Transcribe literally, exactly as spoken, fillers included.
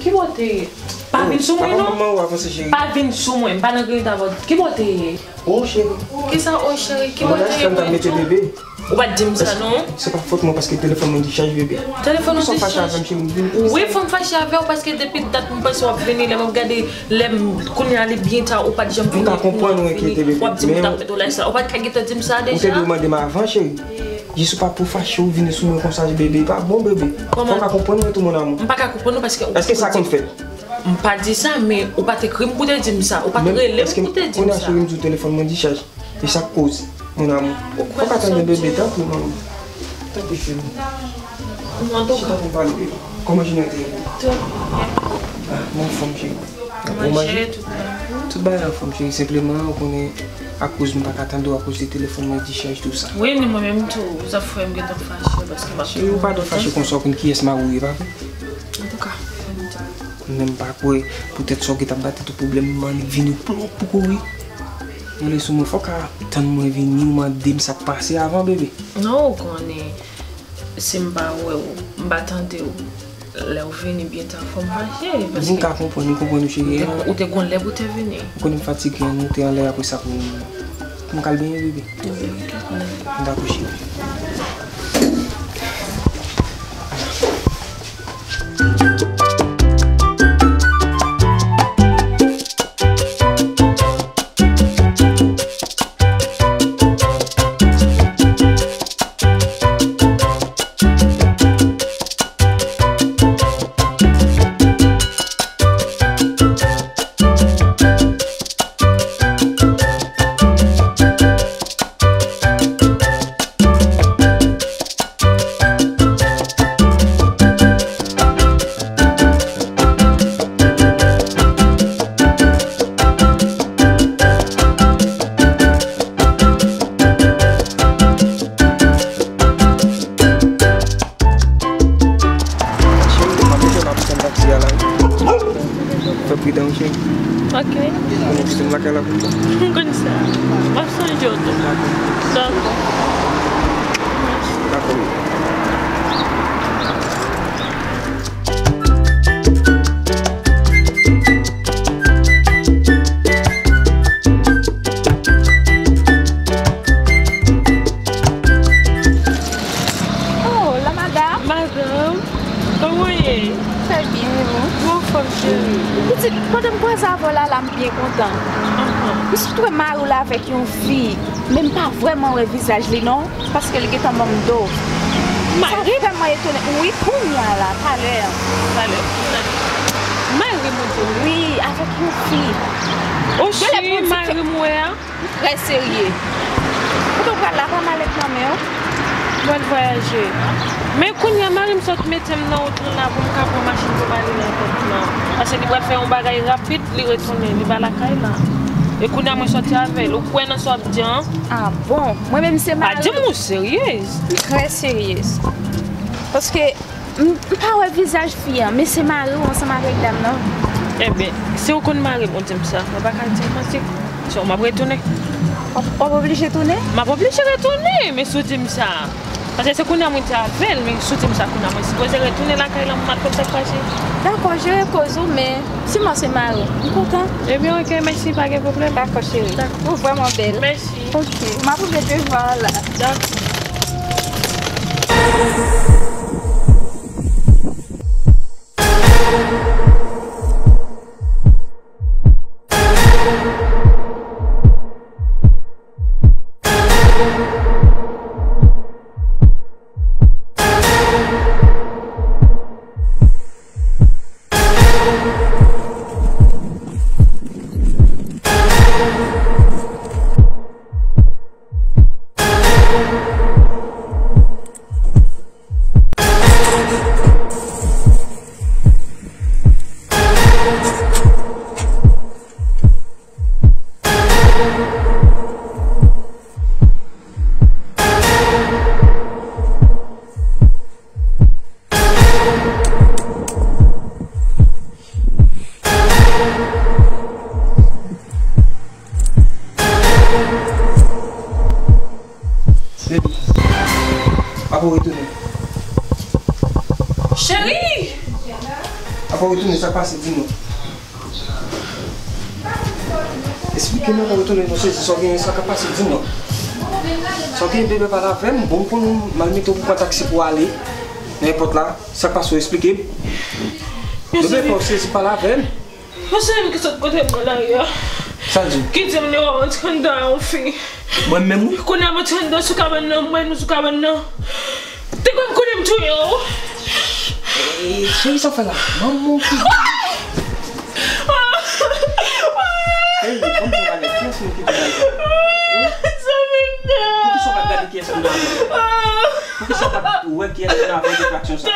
Ki bò w te ye? Pa vin sou mwen, non. Papa, manman, ou avanse, cheri. Pa vin sou mwen, m pa nan grenn avè w. Ki bò w te ye? Oh, cheri. Kisa, oh, cheri? Ki bò w te ye, mwen tou? Ou pa t di m sa, non. Se pa fòt mwen paske telefòn mwen dichaj, bebe. Telefòn ou dichaj? Poukisa w fache avè m, cheri? M vin isit. Wi, fò m fache avè w paske depi dat m panse w ap vini, lè m ap gade, lè m, kounye a li byen ta, ou pa t janm vini. M ka konprann ou enkyete, bebe. W ap di m ou t ap mete w laj sa. Ou pa t ka gentan di m sa deja? Ou te dwe mande m avan, cheri. Jis ou pa pou fache ou vini sou mwen konsa, bebe. E pa bon, bebe. Kòman? Fò w ka konprann mwen tou, mon amour. M pa ka konprann ou paske ou... Èske sa konn fèt? M pa di sa, men ou pa t ekri m pou te di m sa. Ou pa t rele m pou te di m sa. Kounye a, cheri, m di w telefòn mwen dichaj. E sa k koz, mon amour. Fò w ka tande bebe, tanpri, manman. Tanpri, cheri. Antouka. Chita pou m pale, bebe. Kòman jounen an te ye? Trè byen. Ah, mwen anfòm, cheri. Mwen jere tout la. Tout bagay anfòm, cheri. Senpleman, ou konnen, akoz m pa ka tande w, akoz de telefòn mwen dichaj, tou sa. Wi, ni mwen menm tou, sa fè m gentan fache, paske m ap... Cheri, ou pa dwe fache konsa, ou konn kiyès mari w ye, pa vre? Antouka, fè m di. Mwen menm pa kwè, poutèt sa w gentan ba tèt ou pwoblèm, m annik vini w plop pou kouri. Rele sou mwen, fò w ka tann mwen vini, ou mande m sa k pase avan, bebe. Non, ou konnen, si m pa wè w, m pa tande w, lè w vini byen ta, fò m fache, paske... M ka konprann, m konprann ou, cheri. Ou te, ou te gon lè pou te vini. Ou konnen m fatige, an, nou te anlè apre sa pou, pou m ka al benyen, bebe. Wi, wi, wi. Dakò, cheri. Cheri, m ap kite w la pou tann taksi a la, wi. Fè pridan, wi, cheri. Ok. Konnen kite m lakay la pou mwen. M konn sa. M ap sonje w tou. Dakò. Dakò. Dakò, wi. Oh, la madam. Madam, kòman w ye? Trè byen, e ou? Mwen anfòm, cheri. Pitit, pandan m kwaze avè w la, la, m byen kontan. Ahan. M sot wè mari w la avèk yon fi, men m pa vrèman wè vizaj li, non. Paske li gentan ban m do. Mari? Sa vrèman etone. Wi, kounye a la, talè. Talè. Mari m ou di? Wi, avèk yon fi. O cheri, mari m wè a? Li trè serye. Kote w pral la, pa malèt nan men w? Mwen vwayaje. Men kounye a, mari m sot mete m nan wout lan la pou m ka pran machin pou m ale nan èpòt lan. Paske li pral fè yon bagay rapid, li retounen, li pa lakay la. E kounye a mwen sòti avè l. Ou kwè nan sa w ap di an? Ah bon? Mwen menm se mari. Pa di m ou seryez. M trè seryez. Paske m, m pa wè vizaj fi an, men se mari w ansanm avèk dam nan. Ebyen, si w konn mari m, ou di m sa. Mwen pa ka di w manti. So, m ap retounen. W ap, w ap oblije tounen? M ap oblije retounen, men si w di m sa. Paske se kounye a mwen te avè l, men sou di m sa kounye a mwen sipoze retounen lakay la pou m al konn sa k pase. Dakò, jere koz ou, men sèlman se mari w. M kontan. Ebyen, ok, mèsi, pa gen pwoblèm. Dakò, cheri. Dakò. Ou vrèman bèl. Mèsi. Ok, m ap ouvri devwa a la. Dakò. Sa k pase, di nou. Esplike m ankò, retounen nou sezi. Sa w genyen, sa k ap pase, di nou. Sa w genyen, bebe, pale avè m. Bon, m konn m al mete w pou pran taksi pou ale nan èpòt la. Sa k pase, w esplike m. Bebe, pa w sezi, pale avè m. Yon sèl ki sot kote mwen la, yo. Sa l di? Ki di m li wè w antre anndan a yon fi. Mwen menm, wi. Kounye a m antre anndan sou kabann nan, mwen nou sou kabann nan. Te kwè m konnen m touye w. Cheri, sa w fè la? Manman w ki... Hey, ban m di w bagay, kiyès moun ki di bagay sa? Poukisa w pa t gade kiyès moun nan? Poukisa w pa t wè kiyès moun nan avè distraksyon sa?